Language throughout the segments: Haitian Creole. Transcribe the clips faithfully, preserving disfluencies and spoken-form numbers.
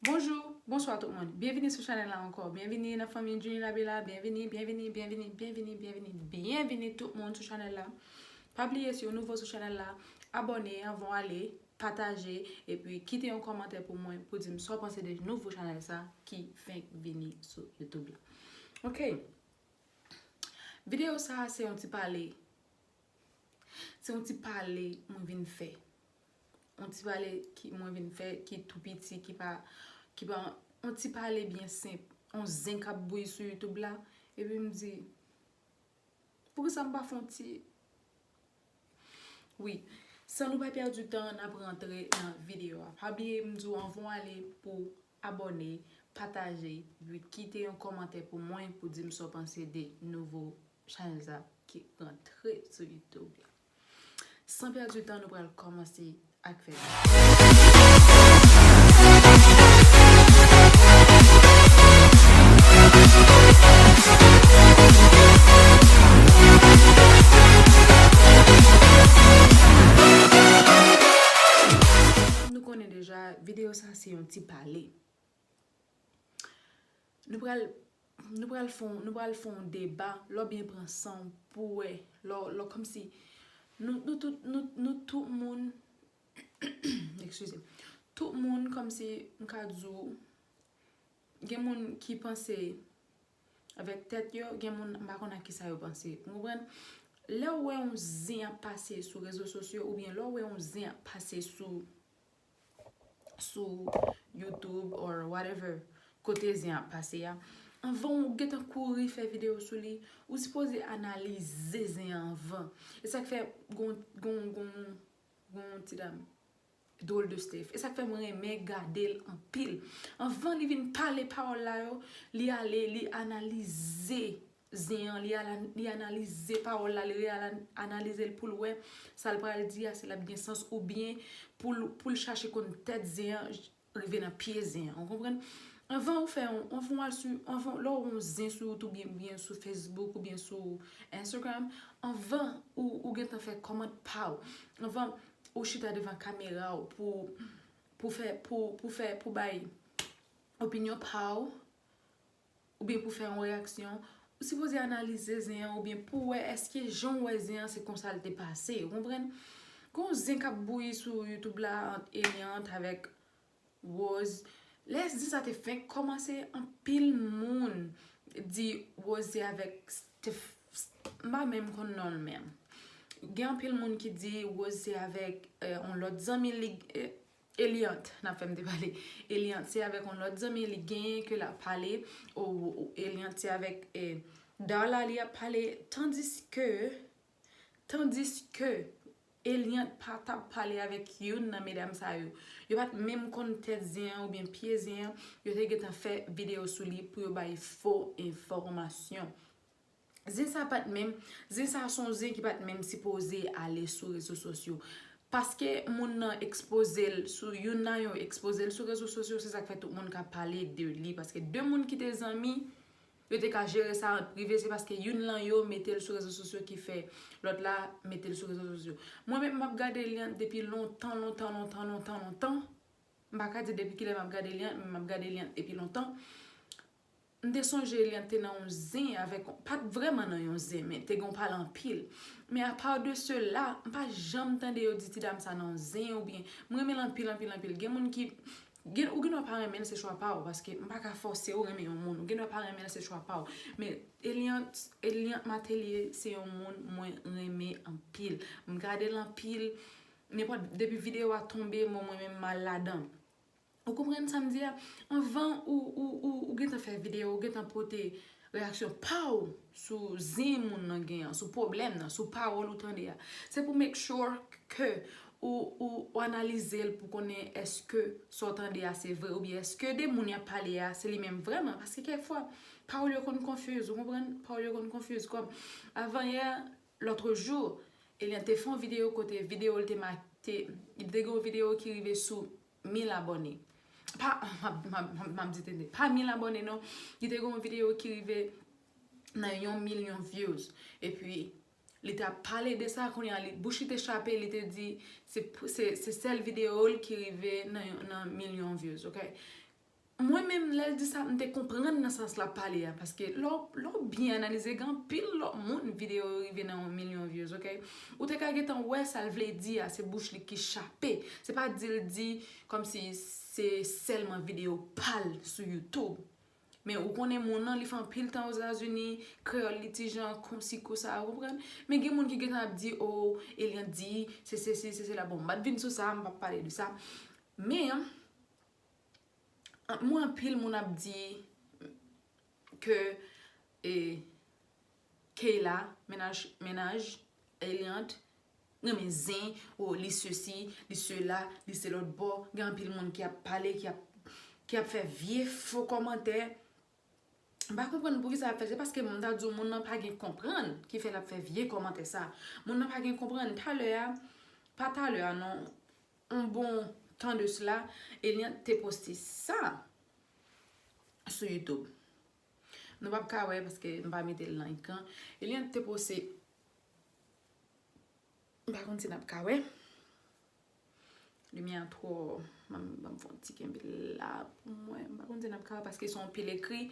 Bonjou, bonswa tout moun. Byenvini sou chanèl la ankò. Byenvini nan fanmi Junie Labé la. Byenvini, byenvini, byenvini, byenvini, byenvini, byenvini tout moun sou chanèl la. Pa bliye, si w nouvo sou chanèl la, abòne anvan w ale, pataje, epi kite yon kòmantè pou mwen, pou di m sa w panse de nouvo chanèl sa ki fenk vini sou YouTube la. Ok. Videyo sa a se yon ti pale. Se yon ti pale mwen vin fè. Yon ti pale ki mwen vin fè, ki tou piti, ki pa, ki pa, yon ti pale byen senp. Yon zen k ap bouyi sou YouTube la. Epi m di, poukisa m pa fè yon ti Wi, san nou pa pèdi tan, n ap rantre nan videyo a. Pa bliye m di w anvan w ale pou abòne, pataje, epi kite yon kòmantè pou mwen pou di m sa w panse de nouvo chanèl sa ki rantre sou YouTube la. San pèdi tan, nou pral kòmanse ak fè. Nou konnen deja, videyo sa se yon ti pale. Nou pral, nou pral fè yon, nou pral fè yon deba, lè w byen pran san w pou w wè, lè w, lè w kòmsi, nou, nou tout, nou, nou tout moun, eskize, tout moun kòmsi, m ka di w, gen moun ki panse avèk tèt yo, gen moun m pa konn ak kisa yo panse. Ou konprann? Lè w wè yon zen ap pase sou rezo sosyo, oubyen lè w wè yon zen ap pase sou, sou YouTube or whatever, kote zen ap pase a, anvan w gentan kouri fè videyo sou li, ou sipoze analize zen an anvan. E sa k fè gon, gon, gon, gon ti dam, Drôle de Steph. E sa k fè mwen renmen gade l anpil. Anvan li vin pale pawòl la yo, li ale, li analize zen an, li ala-, li analize pawòl la, li reala-, analize l pou l wè sa l pral di a, si l ap gen sans oubyen pou l, pou l chache konn tèt zen an, rive nan pye zen an. Ou konprann? Anvan ou fè yon, anvan w al sou, anvan lè w wè yon zen sou YouTube oubyen, oubyen sou Facebook oubyen sou Instagram, anvan ou, ou gentan fè kòmantè pa w, anvan ou chita devan kamera w pou, pou fè, pou, pou fè, pou bay opinyon pa w, oubyen pou fè yon reyaksyon, ou sipoze analize zen an, oubyen pou wè èske jan w wè zen an se konsa l te pase, ou konprann? Gon zen k ap bouyi sou YouTube la ant Eliante avèk Rose. Lè zen sa te fenk kòmanse, anpil moun di Rose se avèk Steph, m pa menm konn non l menm. Gen anpil moun ki di Rose se avèk, eh, yon lòt zanmi li, eh, Eliante, n ap fè m te pale. Eliante se avèk yon lòt zanmi li genyen ke l ap pale. O, o, Eliante se avèk, eh, Darla li ap pale. Tandiske, tandiske Eliante pa t ap pale avèk youn nan medam sa yo. Yo pa t menm konn tèt zen an oubyen pye zen an. Yo te gentan fè videyo sou li pou yo bay fo enfòmasyon. Zen sa pa t menm, zen sa se yon zen ki pa t menm sipoze ale sou rezo sosyo. Paske moun nan ekspoze l sou, youn nan yo ekspoze l sou rezo sosyo, se sa k fè tout moun ka pale de li. Paske de moun ki te zanmi, yo te ka jere sa an prive, se paske youn nan yo mete l sou rezo sosyo ki fè lòt la mete l sou rezo sosyo. Mwen menm, m ap gade Eliante depi lontan, lontan, lontan, lontan, lontan. M pa ka di depi kilè m ap gade Eliante, men m ap gade Eliante depi lontan. M te sonje Eliante te nan yon zen avèk, pa t vrèman nan yon zen, men te gen yon pale anpil. Men apa de sela, m pa janm tande yo di ti dam sa nan yon zen oubyen, m renmen l anpil, anpil, anpil. Gen moun ki, gen, ou gen dwa pa renmen l, se chwa pa w, paske m pa ka fòse w renmen yon moun. Ou gen dwa pa renmen l, se chwa pa w. Men Eliante, Eliante Matelier se yon moun mwen renmen anpil. M gade l anpil, nenpòt, depi videyo a tonbe, mwen, mwen menm m al ladan. Ou konprann sa m di a? Anvan ou, ou, ou, ou gentan fè videyo, ou gentan pote reyaksyon pa w sou zen moun nan gen an, sou pwoblèm nan, sou pawòl ou tande a. Se pou make sure ke ou, ou, ou analize l pou konnen èske sa w tande a se vre oubyen èske de moun y ap pale a se li menm vrèman. Paske kèk fwa, pawòl yo konn konfiz, ou konprann? Pawòl yo konn konfiz. Kòm avanyè, lòt jou, Eliante te fè yon videyo kote videyo l te ma-, te, li te gen yon videyo ki rive sou mil abòne. Pa, m ap, m ap, m ap, m ap di tenten. Pa mil abòne non. Li te gen yon videyo ki rive nan yon milyon views. Epi, li t ap pale de sa, kounye a, li, bouch li te chape, li te di, se, se, se sèl videyo l ki rive nan yon, nan milyon views, ok? Mwen menm, lè l di sa, m te konprann nan sans l ap pale a, paske lè w, lè w byen analize, gen anpil lòt moun videyo yo rive nan yon milyon views, ok? Ou te ka gentan wè sa l vle di a, se bouch li ki chape. Se pa di l di kòmsi se sèlman videyo pa l sou YouTube. Men ou konnen moun nan, li fè anpil tan Ozetazini, kreyòl li ti jan konsi konsa, ou konprann? Men gen moun ki gentan ap di, o, Eliante di, se sesi, se sela. Bon, m pa t vin sou sa, m p ap pale de sa. Men, an- mwen anpil moun ap di ke e, Keyla, mennaj, mennaj, Eliante, renmen zen, o, li sesi, li sela, li se lòt bò. Gen anpil moun ki ap pale, ki ap, ki ap fè vye fo kòmantè. M pa konprann poukisa y ap fè. Se paske m ta di w, moun nan pa gen konprann ki fè l ap fè vye kòmantè sa. Moun nan pa gen konprann. Talè a, pa talè a non, yon bon tan de sela, Eliante te poste sa sou YouTube. Nou p ap ka wè paske m pa mete l nan ekran. Eliante te poste, m pa konn si n ap ka wè. Limyè a twò, ban m, ban m fè yon ti kenbe la pou mwen. M pa konn si n ap ka wè paske se yon pil ekri.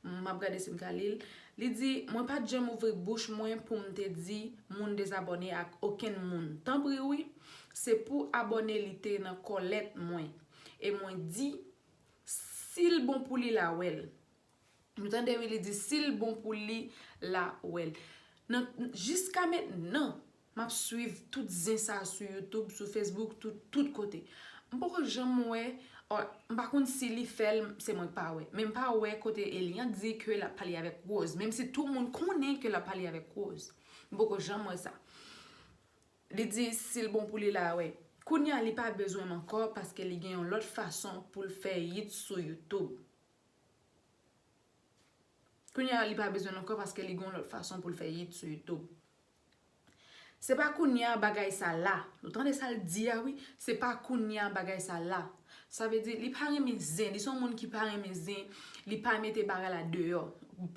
M ap gade si m ka li l. Li di, mwen pa t janm ouvri bouch mwen pou m te di moun dezabòne ak okenn moun. Tanpri wi, se pou abòne li te nan kòlèt mwen. E mwen di, si l bon pou li, l a wè l. Nou tande wi, li di si l bon pou li, l a wè l. Nan, jiska mentnan, m ap swiv tout zen sa sou YouTube, sou Facebook, tout, tout kote. M poko janm wè, or, m pa konn si li fè l, se mwen k pa wè. Men m pa wè kote Eliante di ke l ap pale avèk Rose, menm si tout moun konnen ke l ap pale avèk Rose. M poko janm wè sa. Li di si l bon pou li, l a wè. Kounye a, li pa bezwen m ankò paske li gen yon lòt fason pou l fè hit sou YouTube. Kounye a, li pa bezwen l ankò paske li gen yon lòt fason pou l fè hit sou YouTube. Se pa kounye a bagay sa la. Nou tande sa l di a wi, se pa kounye a bagay sa la. Sa vle di, li pa renmen zen, li se yon moun ki pa renmen zen, li pa mete bagay la deyò.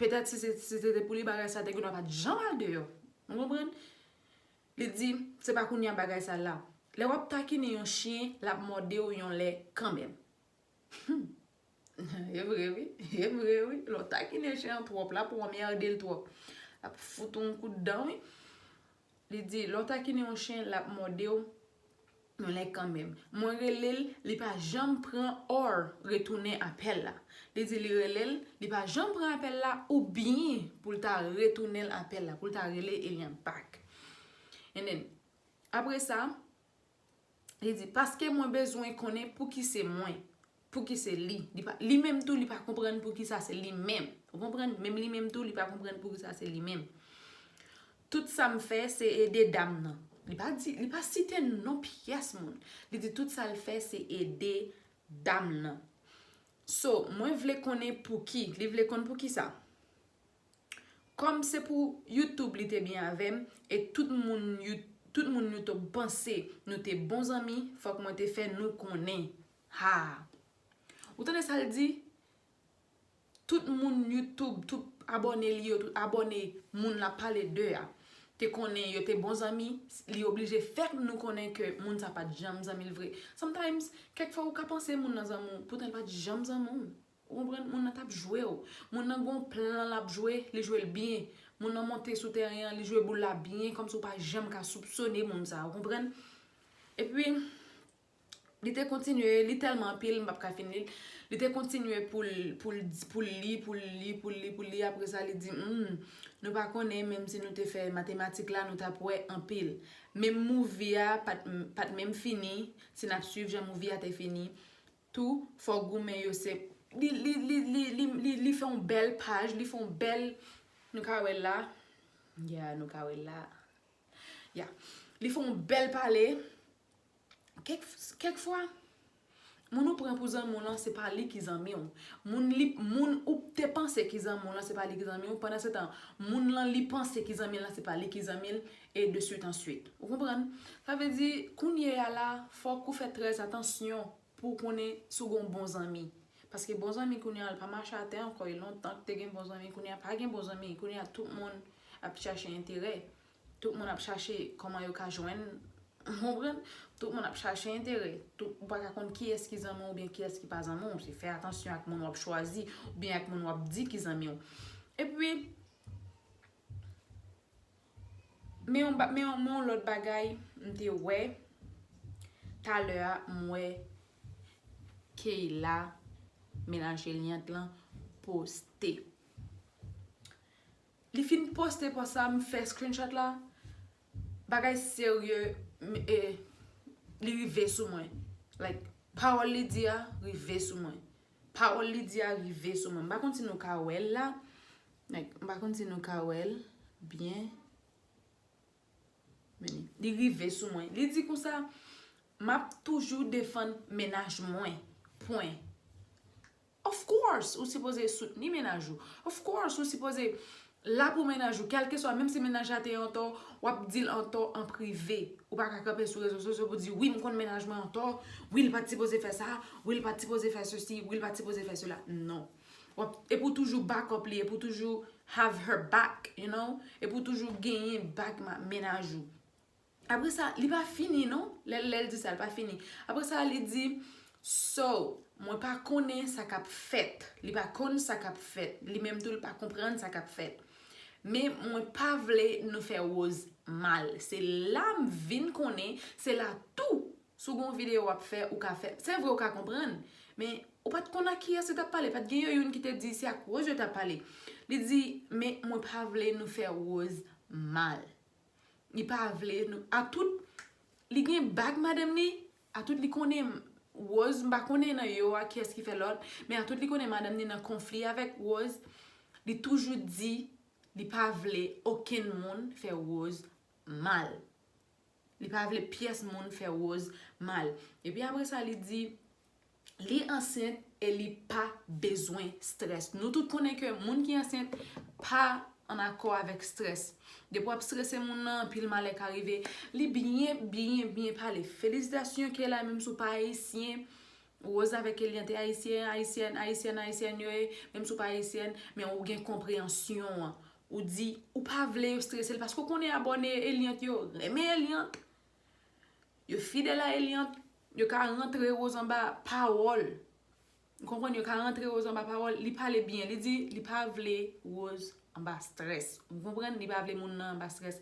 Petèt si se, si se te pou li, bagay sa te gen dwa pa t janm al deyò. Ou konprann? Li di, se pa kounye a bagay sa la. Lè w ap takinen yon chen, l ap mòde w yon lè kanmenm. Hmm. E vre wi, e vre wi. Lè w takinen chen an twòp, l ap anmède l twòp. L ap fout ou yon kout dan wi. Li di, lè w takinen yon chen, l ap mòde w yon lè kanmenm. Mwen rele l, li pa janm pran or retounen apèl la. Li di li rele l, li pa janm pran apèl la oubyen pou l ta retounen l apèl la, pou l ta rele Eliante back. And then, apre sa, li di, paske mwen bezwen konnen pouki se mwen, pouki se li. Li pa, li menm tou, li pa konprann poukisa se li menm. Ou konprann? Menm li menm tou, li pa konprann poukisa se li menm. Tout sa m fè, se ede dam nan. Li pa di, li pa site non pyès moun. Li di tout sa l fè, se ede dam nan. So, mwen vle konnen pouki. Li vle konn poukisa. Kòm se pou YouTube li te byen avè m, e tout moun You-, tout moun YouTube panse nou te bon zanmi, fòk mwen te fè nou konnen. Ha! Ou tande sa l di? Tout moun YouTube, tout abòne li yo, tout abòne moun l ap pale de a, te konnen yo te bon zanmi, li oblije fè nou konnen ke moun sa pa t janm zanmi l vre. Sometimes, kèk fwa ou ka panse moun nan zanmi w, poutan l pa t janm zanmi w. Ou konprann? Moun nan t ap jwe w. Moun nan gon plan l ap jwe, li jwe l byen. Moun nan monte sou tèren an, li jwe boul la byen, kòmsi w pa janm ka soupsone moun sa, ou konprann? Epi, li te kontinye, li tèlman anpil, m p ap ka fin li l. Li te kontinye pou l, pou l, pou l li, pou l li, pou l li, pou l li. Apre sa, li di, hmm, nou pa konnen, menm si nou te fè matematik la, nou t ap wè anpil. Menm movie a pa t, pa t menm fini, si n ap swiv jan movie a te fini. Tou, fò goumen yo se, li, li, li fè yon bèl paj, li fè yon bèl, nou ka wè l la. Ya, nou ka wè l la. Ya. Li fè yon bèl pale. Kèk, kèk fwa, moun ou pran pou zanmi w lan, se pa li ki zanmi w. Moun li, moun ou te panse ki zanmi w lan, se pa li ki zanmi w. Pandan se tan, moun lan li panse ki zanmi l lan, se pa li ki zanmi l, e de suite en suite. Ou konprann? Sa vle di, kounye a la, fòk ou fè trè atansyon pou w konnen si w gen yon bon zanmi. Paske bon zanmi kounye a, l pa mache atè ankò, e lontan k te gen bon zanmi, kounye a pa gen bon zanmi, kounye a tout moun ap chache enterè. Tout moun ap chache kòman yo ka jwenn Ou konprann? Tout moun ap chache enterè. Tout, ou pa ka konn kiyès ki zanmi w oubyen kiyès ki pa zanmi w. Se fè atansyon ak moun w ap chwazi oubyen ak moun w ap di ki zanmi w. Epi, men yon, ba- men yon, men yon lòt bagay, m te wè, talè a, m wè Keyla, mennaj Eliante lan, poste. Li fin poste pòs sa, m fè screenshot la. Bagay serye, m- e, li rive sou mwen. Like, pawòl li di a rive sou mwen. Pawòl li di a rive sou mwen. M pa konn si nou ka wè l la. Like, m pa konn si nou ka wè l byen. Men li rive sou mwen. Li di konsa, m ap toujou defann mennaj mwen. Pwen. Of course, ou sipoze soutni mennaj ou. Of course, ou sipoze la pou mennaj ou, kèlkeswa, menm si mennaj la te antò, w ap di l antò an prive. Ou pa ka kanpe sou rezo sosyo pou di, wi, m konn mennaj mwen antò, wi, l pa t sipoze fè sa, wi, l pa t sipoze fè sesi, wi, l pa t sipoze fè sela. Non. W ap, e pou toujou back up li, e pou toujou have her back, you know? E pou toujou genyen back ma- mennaj ou. Apre sa, li pa fini, non. Lè, lè l di sa, li pa fini. Apre sa, li di, so, mwen pa konnen sa k ap fèt. Li pa konn sa k ap fèt. Li menm tou, li pa konprann sa k ap fèt. Men mwen pa vle nou fè Rose mal. Se la m vin konnen, se la tou, si w gen yon videyo w ap fè, ou ka fè. Se vre, ou ka konprann, men ou pa t konn ak kiyès yo t ap pale. Pa t gen yo youn ki te di se ak Rose yo t ap pale. Li di, men mwen pa vle nou fè Rose mal. Li pa vle nou. Atout, li gen back madanm li. Atout, li konnen Rose, m pa konnen nan yo a kiyès ki fè lòt, men atout, li konnen madanm li nan konfli avèk Rose. Li toujou di li pa vle okenn moun fè Rose mal. Li pa vle pyès moun fè Rose mal. Epi apre sa, li di, li ansent e li pa bezwen strès. Nou tout konnen ke moun ki ansent pa an akò avèk strès. Depi w ap strese moun nan, anpil malè ka rive. Li byen, byen, byen pale. Felisitasyon, Keyla, menm si w pa ayisyen, Rose avèk Eliante ayisyen, ayisyèn, ayisyèn, ayisyèn yo ye, menm si w pa ayisyèn, men ou gen konpreyansyon an. Ou di, ou pa vle yo strese l, paske w konnen abòne Eliante yo renmen Eliante. Yo fidèl a Eliante, yo ka rantre Rose anba pawòl. Ou konprann, yo ka rantre Rose anba pawòl. Li pale byen, li di li pa vle Rose anba strès. Ou konprann, li pa vle moun nan anba strès.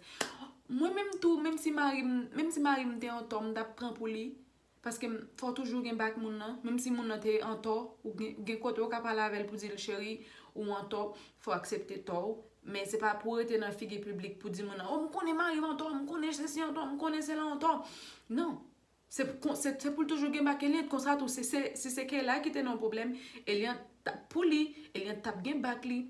Mwen menm tou, menm si mari m, menm si mari m te antò, m t ap pran pou li. Paske m- fò w toujou gen back moun nan. Menm si moun nan te antò, ou gen, gen kote w ka pale avè l pou di l, cheri, ou antò, fò w aksepte tò w. Men se pa pou w rete nan figi piblik pou di moun nan, o, m konnen mari m antò, m konnen sesi antò, m konnen sela antò. Non. Se pou- se se pou l toujou gen back Eliante. Konsa tou, si se si se Keyla ki te nan yon pwoblèm, Eliante t ap pou li, Eliante t ap gen back li.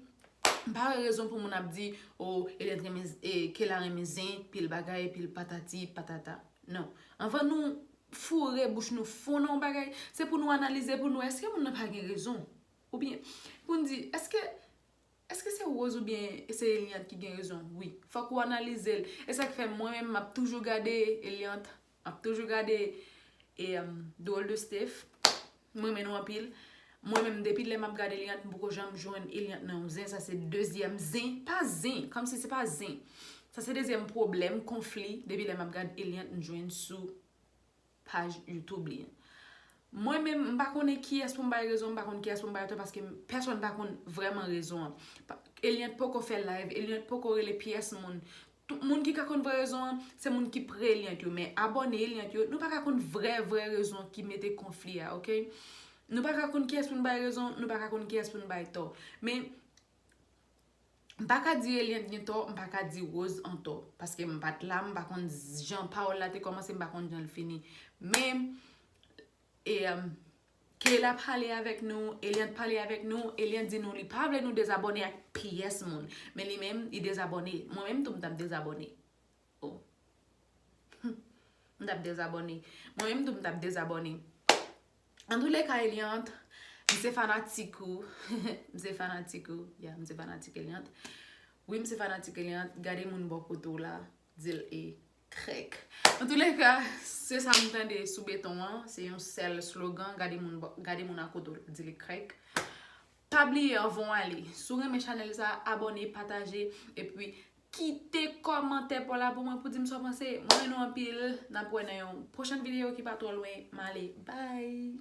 M pa wè rezon pou moun ap di, o, Eliante renmen, e, Keyla renmen zen, pil bagay, pil patati, patata. Non. Anvan nou foure bouch nou fon nan yon bagay, se pou nou analize pou nou, èske moun nan pa gen rezon? Oubyen, pou n di, èske, èske se Rose oubyen se Eliante ki gen rezon? Wi. Fòk ou analize l. E sa k fè mwen menm, m ap toujou gade Eliante, m ap toujou gade e, um, Drôle de Steph. Mwen renmen nou anpil. Mwen menm, depi lè m ap gade Eliante, m poko janm jwenn Eliante nan yon zen. Sa se dezyèm zen. Pa zen. Kòmsi se pa zen. Sa se dezyèm pwoblèm, konfli. Depi lè m ap gade Eliante, m jwenn sou paj YouTube li an. Mwen menm, m pa konnen kiyès pou m bay rezon, m pa konn kiyès pou m bay tò, paske m- pèsonn pa konn vrèman rezon an. Pa- Eliante poko fè live, Eliante poko rele pyès moun. Tout moun ki ka konn vrè rezon an, se moun ki pre Eliante yo, men abòne Eliante yo, nou pa ka konn vrè, vrè rezon ki mete konfli a, oke? Nou pa ka konn kiyès pou n bay rezon, nou pa ka konn kiyès pou n bay tò. Men, m pa ka di Eliante gen tò, m pa ka di Rose antò. Paske m pa t la, m pa konn jan pawòl la te kòmanse, m pa konn jan l fini. Men, e, um, Keyla pale avèk nou, Eliante pale avèk nou, Eliante di nou li pa vle nou dezabòne ak pyès moun. Men li menm, li dezabòne. Mwen menm tou, m t ap dezabòne. Oh. M t ap dezabòne. Mwen menm tou, m t ap dezabòne. Antouleka, Eliante, m se fanatik ou. M se fanatik ou. Ya, m se fanatik Eliante. Wi, m se fanatik Eliante. Gade moun bò kote w la, di l e krèk. Antouleka, se sa m tande sou beton an. Se yon sèl slogan, gade moun bò- gade moun akote w, di l e krèk. Pa bliye, anvan w ale, si w renmen chanèl sa, abòne, pataje, epi Kite kòmantè pa w la pou mwen pou di m sa w panse. Mwen renmen nou anpil. N ap wè nan yon pwochèn videyo ki pa twò lwen. M ale. Bye.